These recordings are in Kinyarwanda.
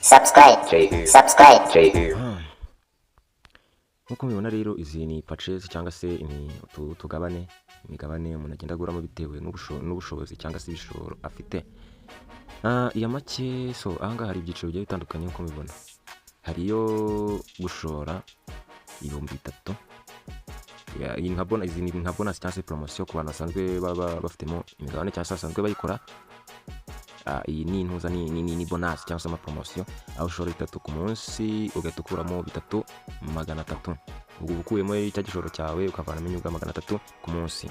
Subscribe. J Subscribe. J Nk'uko mubibona rero, izi ni purchase cyangwa se ni utu tugabane, imigabane umuntu agenda aguramo bitewe n'ubushobozi cyangwa se ibishoro afite. Iya make. So ahangaha hari ibyiciro bigiye bitandukanye. Nk'uko mubibona, hari iyo gushora 3000. Iyi nka bonus, izi ni nka bonus cyangwa se promotion ku bantu basanzwe baba bafitemo imigabane cyangwa se basanzwe bayikora. Iyi ni intuza, ni bonus cyangwa se amapromotion, aho ushora 3 ku munsi ugahita ukuramo 3,300. Ubwo uba ukuyemo cya gishoro cyawe, ukavanamo inyungu ya 300 ku munsi.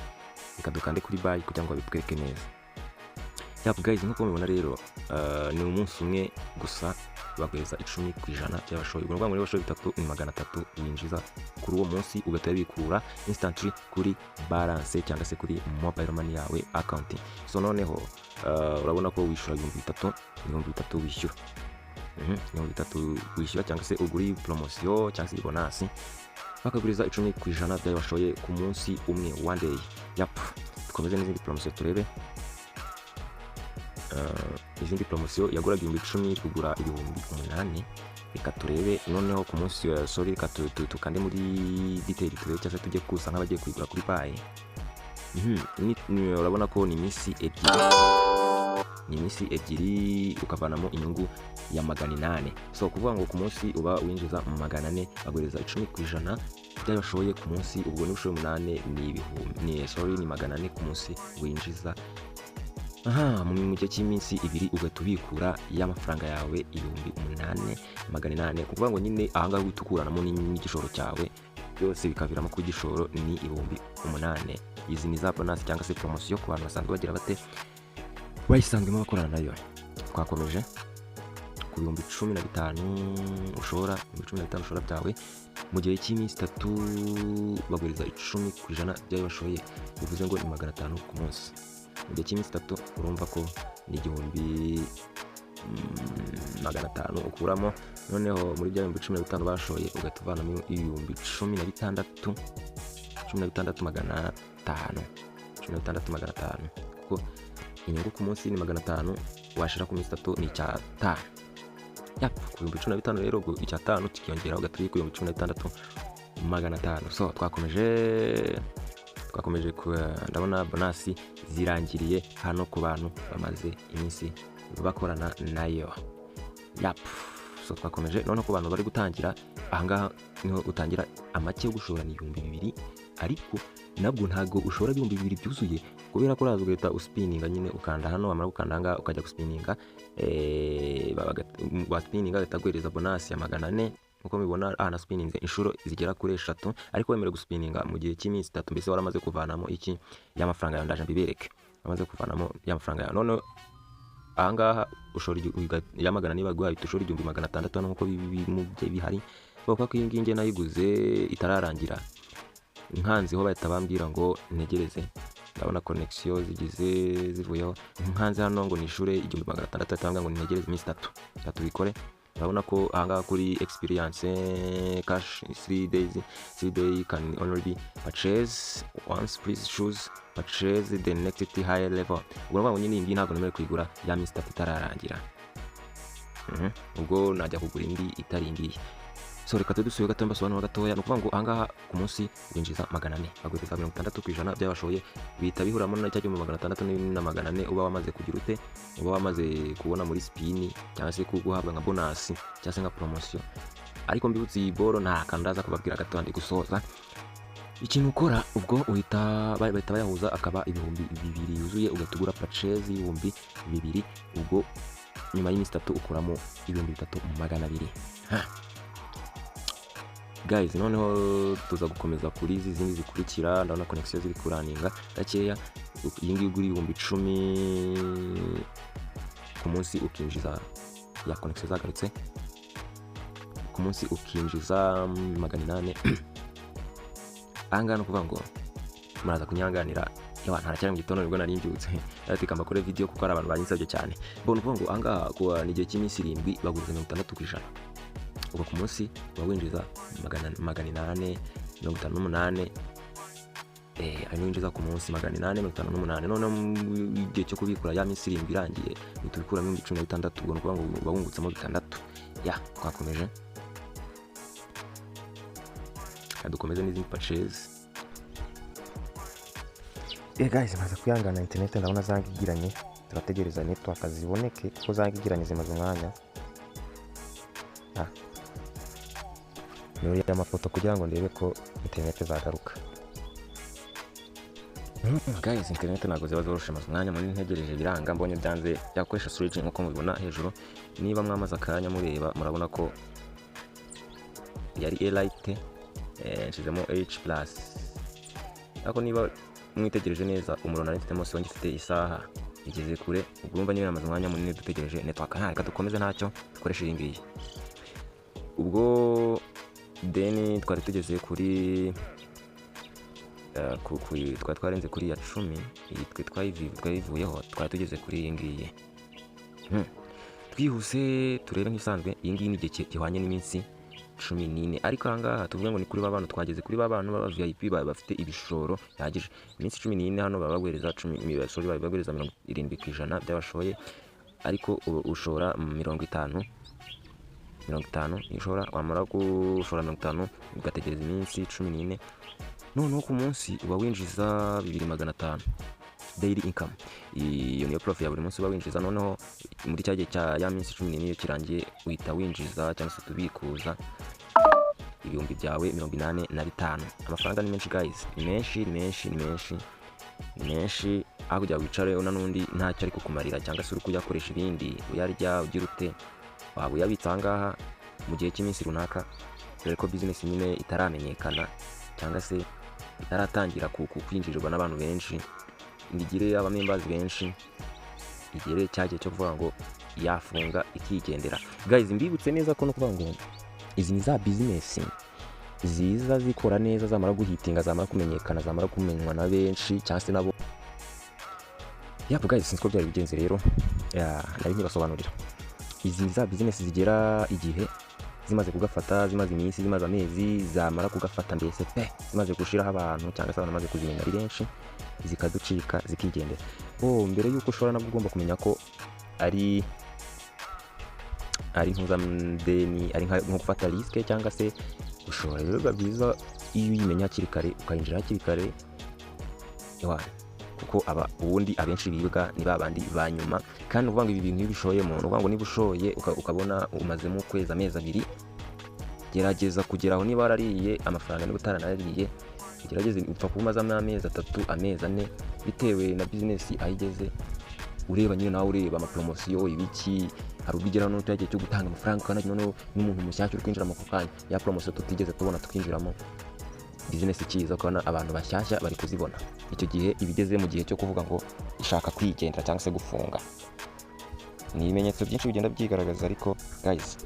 Reka dukande kuri buy kugira ngo babitwereke neza. Yap guys, nk'uko mubibona rero, ni umunsi umwe gusa baguheza 10% by'abashoye. Ubwo ni ukuvuga ngo niba washoye 3, ni 300 winjiza kuri uwo munsi, ugahita ubikura instantly kuri balance cyangwa se kuri mobile money yawe account. So noneho urabona ko wishyura 3000, 3000 wishyura, 3000 wishyura cyangwa se ugura iyi promotion cyangwa se iyi bonus, bakaguriza 10% byayo washoye ku munsi umwe, one day. Yap, dukomeze n'izindi promotion turebe. Izindi promotion yaguraga 10,000 kugura 8000. Reka turebe noneho ku munsi wa, sorry, reka tukande muri detail turebe, cyangwa se tujye kusa nk'abagiye kuyigura kuri buy. Urabona ko ni iminsi 2, ni iminsi 2 ukavanamo inyungu ya 800. So kuvuga ngo ku munsi uba winjiza 400, baguhereza 10% by'ayo washoye ku munsi. Ubwo niba ushoye umunani ni ibihumbi, ni, sorry, ni 400 ku munsi winjiza. Aha mu gihe cy'iminsi 2 ugahita ubikura y'amafaranga yawe 8,800. Kuvuga ngo nyine ahangaha uhita ukuranamo n'igishoro cyawe byose, bikaviramo ku igishoro ni 8000. Izi ni za bonus cyangwa se promotion ku bantu basanzwe bagira bate, bayisanzwemo bakorana nayo. Twakomeje ku 15,000 ushobora, 15,000 ushobora byawe mu gihe cy'iminsi 3 baguhereza 10% by'ayo washoye, bivuze ngo ni 500 ku munsi. Mu gihe cy'iminsi 3 urumva ko ni igihumbi 500 ukuramo. Noneho muri bya 15,000 bashoye ugahita uvanamo 16,000, 16,500, 16,500, kuko inyungu ku munsi ni 500, washira ku minsi 3 ni icyatanu. Yap, ku 15,000 rero, ubwo icyatanu kikiyongera ugahita uri ku 16,500. So twakomeje ndabona bonus zirangiriye hano ku bantu bamaze iminsi bakorana nayo. Yap, so twakomeje noneho ku bantu bari gutangira. Ahangaha niho utangira amake yo gushora ni 2000, ariko nabwo ntabwo ushora 2000 byuzuye, kubera ko uraza ugahita uspininga nyine, ukanda hano, wamara gukanda ahangaha ukajya guspininga, waspininga agahita aguhereza bonus ya 400. Nkuko mubibona aha, naspininze inshuro zigera kuri eshatu, ariko wemerewe guspininga mu gihe cy'iminsi 3. Mbese waramaze kuvanamo iki, y'amafaranga yawe. Ndaje mbibereke wamaze kuvanamo y'amafaranga yawe. Noneho ahangaha ushora ya 400 baguhaye, uhita ushora 1,600 hano, nkuko bihari. Bavuga ko iyi ngiyi njye nayiguze itararangira, nkanzeho bahita bambwira ngo ntegereze. Ndabona connection zigize zivuyeho. Nkanze hano ngo nishure 1,600, bahita bambwira ngo ntegereze iminsi 3. Reka tubikore. Urabona ko ahangaha kuri experience cash 3 days, 3 day can only be purchase once, please choose purchase the next higher level. Ubwo ngo nyine iyi ngiyi ntabwo nemerewe kuyigura ya minsi 3 itararangira. Ubwo najya kugura indi itari iyi ngiyi. So reka tujye gato mbasobanura gatoya. Ni ukuvuga ngo ahangaha ku munsi winjiza 400, baguhereza 60% by'abashoye, bihita bihuramo na cya 1,600 na 400 uba wamaze kugira ute, uba wamaze kubona muri spin cyangwa se guhabwa nka bonus cyangwa se nka promotion. Ariko mbibutse, iyi boro nta kantu ndaza kubabwira gato ndi gusoza. Ikintu ukora ubwo, uhita bahita bayahuza akaba 2000 yuzuye, ugahita ugura purchase y'2000. Ubwo nyuma y'iminsi 3 ukuramo 3,200. Ha. Guys, noneho tuza gukomeza kuri izi zindi zikurikira. Ndabona connection ziri kuraninga gakeya. Iyi ngiyi ugura 10,000 ku munsi ukinjiza, ya connection zagarutse, ku munsi ukinjiza 800. Ahangaha ni ukuvuga ngo muraza kunyanganira, yawa ntaracyari mu gitondo, nibwo nari mbyutse, ariko mbakore video kuko hari abantu banyinsabye cyane. Bo ni ukuvuga ngo ahangaha kuwa ni igihe cy'iminsi 7 baguriza 60%. Ubwo ku munsi uba winjiza 858, ayo winjiza ku munsi, 858. Noneho mu gihe cyo kubikura, ya minsi 7 irangiye, uhita ubikuramo 16,000. Ubwo ni ukuvuga ngo uba wungutsemo bitandatu. Ya, twakomeje. Reka dukomeze n'izindi purchase. Eh guys, maze kwihangana, internet ndabona zangigiranye. Turategereza network ziboneke kuko zangigiranye, zimaze umwanya. Ah. Nuriye amafoto kugira ngo ndebe ko internet zagaruka. Guys, internet ntabwo ziba zoroshe. Maze umwanya munini ntegereje, biranga. Mbonye byanze, byakoresha switch nkuko mubibona hejuru. Niba mwamaze akanya mureba, murabona ko yari Elite, nshizemo H plus. Ariko niba mwitegereje neza, umuriro nari mfitemo siwo ngifite, isaha igeze kure. Ubwo urumva nyine namaze umwanya munini dutegereje network. Nta, reka dukomeze, ntacyo, dukoreshe iyi ngiyi. Ubwo then twari tugeze kuri twari twarenze kuri ya 10. Iyi twe twayivuyeho, twari tugeze kuri iyi ngiyi. Twihuse turebe nk'ibisanzwe. Iyi ngiyi ni igihe gihwanye n'iminsi 14. Ariko aha ngaha tuvuge ngo ni kuri ba bantu, twageze kuri ba bantu b'aba VIP bafite ibishoro bihagije. Iminsi 14 hano baba baguhereza 10, sorry, baba baguhereza 70% by'abashoye. Ariko ushora 50, 50 ushora. Wamara gushora 50, ugategereza iminsi 14, noneho ku munsi uba winjiza 2,500 daily income. Iyo niyo profit ya buri munsi uba winjiza. Noneho muri cya gihe cya ya minsi 14, iyo kirangiye, uhita winjiza cyangwa se tubikuza ibihumbi byawe 85. Amafaranga ni menshi guys, ni menshi, ni menshi, ni menshi, ni menshi. Aho kugira wicare una n'undi ntacyo ari kukumarira, cyangwa se uri kuyakoresha ibindi, uyarya, ugira ute, waba uyabitse aha ngaha mu gihe cy'iminsi runaka, dore ko business nyine itaramenyekana cyangwa se itaratangira kwinjirirwa n'abantu benshi ngo igire aba members benshi, igere cya gihe cyo kuvuga ngo yafunga ikigendera. Guys, mbibutse neza ko no kuvuga ngo izi ni za business ziza zikora neza, zamara guhitinga, zamara kumenyekana, zamara kumenywa na benshi cyangwa se nabo. Yap guys, sinzi ko byari bigenze rero. Ya, nari nkibasobanurira, izi ni za business zigera igihe zimaze kugafata, zimaze iminsi, zimaze amezi, zamara kugafata mbese pe, zimaze gushiraho abantu cyangwa se abantu bamaze kuzimenya ari benshi, zikaducika zikigendera. Oh, mbere y'uko ushobora, nabwo ugomba kumenya ko ari mpuzamdeni, ari nko gufata risk cyangwa se gushora. Rero biba byiza iyo uyimenya hakiri kare, ukayinjira hakiri kare. Ewana, kuko aba ubundi abenshi bibwa ni ba bandi ba nyuma. Kandi uvuga ngo ibi bintu iyo ubishoyemo, ni ukuvuga ngo niba ushoye ukabona umazemo ukwezi, amezi 2, gerageza kugera aho. Niba warariye amafaranga, niba utaranariye, ugerageze. Upfa kuba umazamo amezi 3, amezi 4, bitewe na business aho igeze. Ureba nyine nawe, ureba amaporomosiyo, ibiki. Hari ubwo ugera noneho igihe cyo gutanga amafaranga, kandi noneho n'umuntu mushyashya uri kwinjiramo ako kanya, ya poromosiyo tutigeze tubona tukinjiramo, business ikiza, ukabona abantu bashyashya bari kuzibona. Icyo gihe iba igeze mu gihe cyo kuvuga ngo ishaka kwigendera cyangwa se gufunga. Ni ibimenyetso byinshi bigenda byigaragaza. Ariko guys,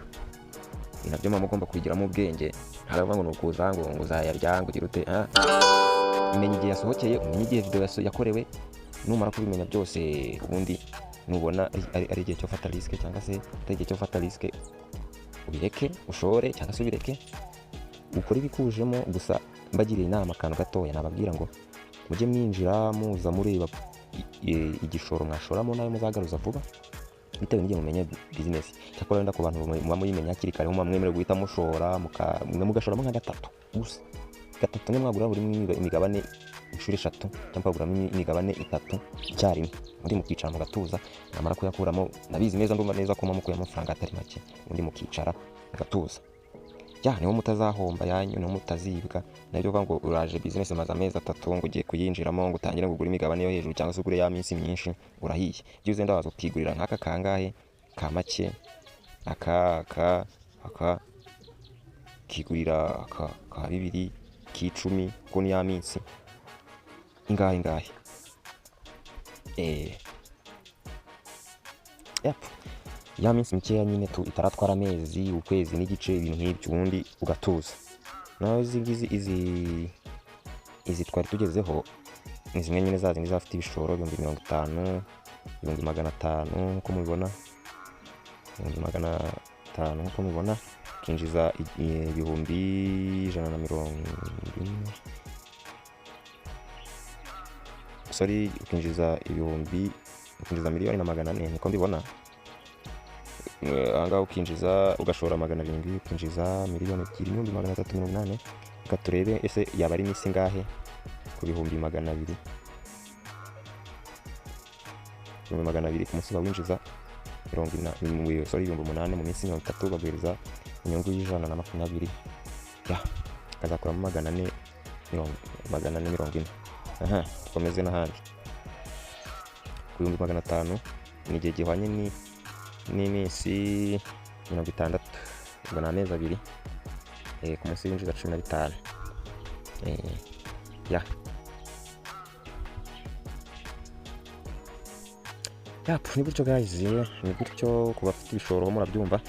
ibi nabyo muba mugomba kubigiramo ubwenge. Ntabwo ngo ni ukuza ngo uzayarya, ngo ugire ute. Ah, umenya igihe yasohokeye, umenye igihe video yakorewe. Numara kubimenya byose, ubundi nubona ari igihe cyo gufata risk cyangwa se atari igihe cyo gufata risk, ubireke ushore cyangwa se ubireke ukore ibikujemo. Gusa mbagiriye inama, akantu gatoya nababwira ngo mujye mwinjira muza mureba igishoro mwashoramo nayo muzagaruza vuba, bitewe n'igihe mumenye business. Cyakora wenda ku bantu muba muyimenya hakiri kare, muba mwemerewe guhita mushora, mwe mugashoramo nka gatatu gusa. Gatatu niyo mwagura buri imigabane inshuro eshatu, cyangwa mukaguramo imigabane itatu icyarimwe, ubundi mukicara mugatuza. Mwamara kuyakuramo, nabizi neza, ndumva neza ko muba mukuyemo amafaranga atari make, ubundi mukicara mugatuza. Ya, niho mutazahomba yanyu, niho mutazibwa. Nabyo uvuga ngo uraje, business maze amezi 3, ngo ugiye kuyinjiramo, ngo utangire ngo ugure imigabane yo hejuru cyangwa se ugure ya minsi myinshi, urahiye. Iyo uze ndabaza, ukigurira nk'aka kangahe ka make, aka aka aka, ukigurira aka ka bibiri k'icumi, ko ni ya minsi ingahe ingahe. Yep. Ya minsi mikeya nyine tu, itaratwara amezi, ukwezi n'igice, ibintu nk'ibyo, ubundi ugatuza. Naho izi ngizi, izi twari tugezeho, ni zimwe nyine za zindi zafite ibishoro 50,000, 500,000 nk'uko mubibona, 500,000 nk'uko mubibona, ukinjiza 140,000, sorry, ukinjiza ibihumbi, ukinjiza 1,400,000 niko mbibona. Ahangaha ukinjiza, ugashora 700, ukinjiza 2,380,000. Reka turebe ese yaba ari iminsi ingahe ku 200,000. 200,000 ku munsi winjiza mirongo ina, sorry, 8,000 mu minsi 30, baguhereza inyungu y'120, ya kazakuramo 440. Aha dukomeze n'ahandi. Ku 500,000 ni igihe gihwanye n'iminsi 60, ubwo ni amezi 2. Ku munsi winjiza 15. Ya yap, ni gutyo guys, ni gutyo ku bafite ibishoro murabyumva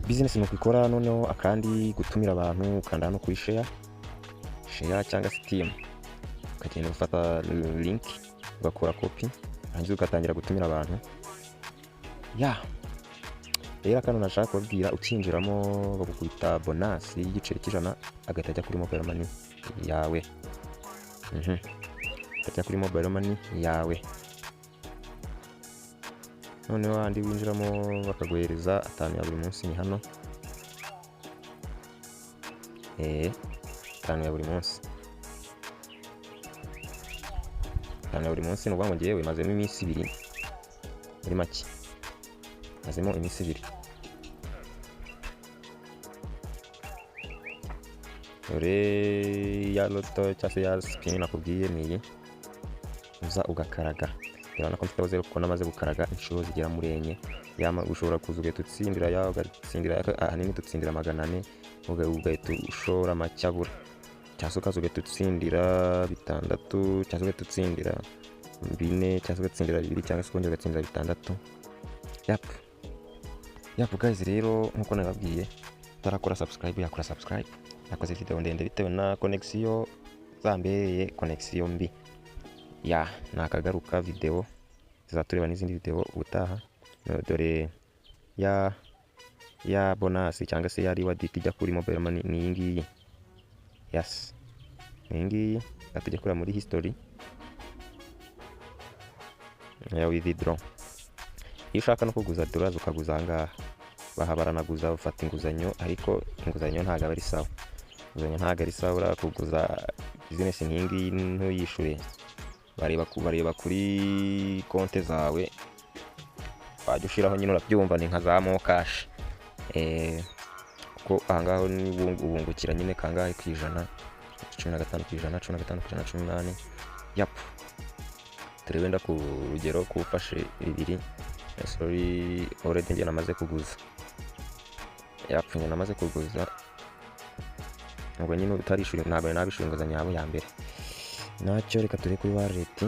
business ni uko ikora. Noneho akandi, gutumira abantu, ukanda hano kuri share cyangwa se team, ukagenda ufata link, ugakora copy, hanyuma ugatangira gutumira abantu. Ya rero akantu nashaka kubabwira, ukinjiramo bagukubita bonus y'igiceri cy'100, agahita ajya kuri mobile money yawe. Ajya kuri mobile money yawe. Noneho handi winjiramo bakaguhereza 5 ya buri munsi ni hano, 5 ya buri munsi, 5 ya buri munsi. Ni ukuvuga ngo ngewe mazemo iminsi 2, muri make mazemo iminsi 2. Dore ya loto cyangwa se ya spin nakubwiye ni iyi, uza ugakaraga. Urabona ko mfiteho 0 kuko namaze gukaraga inshuro zigera muri 4. Yama ushobora kuza ugahita utsindira ya, ugatsindira ahanini dutsindira 400, ugahita ushora macyabura, cyangwa se ukaza ugahita utsindira 6, cyangwa se ugahita utsindira 4, cyangwa se ugatsindira 2, cyangwa se ukongera ugatsindira 6. Yap yap guys, rero nkuko nababwiye, utarakora subscribe yakora subscribe. Nakoze video ndende bitewe na connection zambereye connection mbi. Ya nakagaruka video tuzatureba n'izindi video ubutaha. Dore ya bonus cyangwa se ya reward ijya kuri mobile money ni iyi ngiyi. Yes, ni iyi ngiyi. Tujya kureba muri history ya withdraw. Iyo ushaka no kuguza dollars ukaguza aha ngaha, baha baranaguza, ufata inguzanyo, ariko inguzanyo ntabwo aba ari sawa. Inguzanyo ntabwo ari sawa, uriya kuguza business nk'iyi ngiyi ntuyishure, bareba kuri konte zawe wajya ushiraho nyine, urabyumva ni nka za mokash. Kuko aha ngaho ni ubungukira nyine kangahe ku ijana, 15 ku ijana, 15 ku ijana, 18. Yap, turebe wenda ku rugero kufashe 2. Sorry, already njye namaze kuguza. Yap, njye namaze kuguza. Ubwo nyine utarishura, ntabwo nabishura inguzanyo yabo ya mbere. Nacyo reka turebe kuri wallet.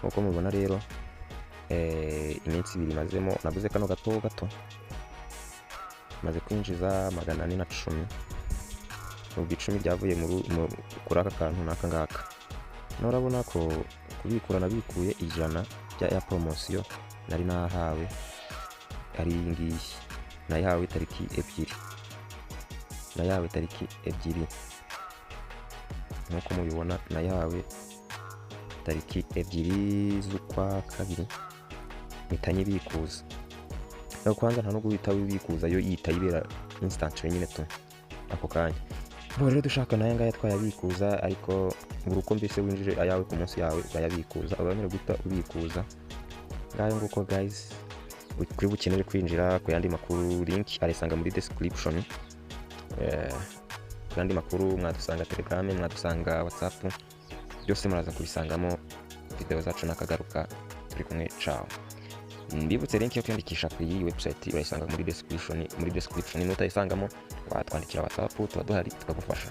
Nkuko mubibona rero, iminsi 2 mazemo, naguze kano gato gato, maze kwinjiza 410. Ubwo 10 byavuye kuri aka kantu n'aka ngaka. Urabona ko kubikura nabikuye 100 bya ya promotion nari nahawe, ari iyi ngiyi nayihawe tariki 2, nayahawe tariki 2 nkuko mubibona, nayahawe tariki 2 z'ukwa 2, mpita nyibikuza. No kwanza nta no guhita wibikuza, yo yita ibera instant nyine tu ako kanya. Bo rero dushaka nayo ngaya twayabikuza, ariko buri uko mbese winjije ayawe ku munsi yawe urayabikuza, uba wemerewe guhita ubikuza. Ngayo nguko guys, kuri bukenere kwinjira ku yandi makuru, link arisanga muri description. Ku yandi makuru mwadusanga Telegram, mwadusanga WhatsApp, byose muraza kubisangamo. Video zacu nakagaruka, turi kumwe, ciao. Mbibutse link yo kwiyandikisha ku iyi website urayisanga muri description, muri description nutayisangamo watwandikira WhatsApp, tuba duhari tukagufasha.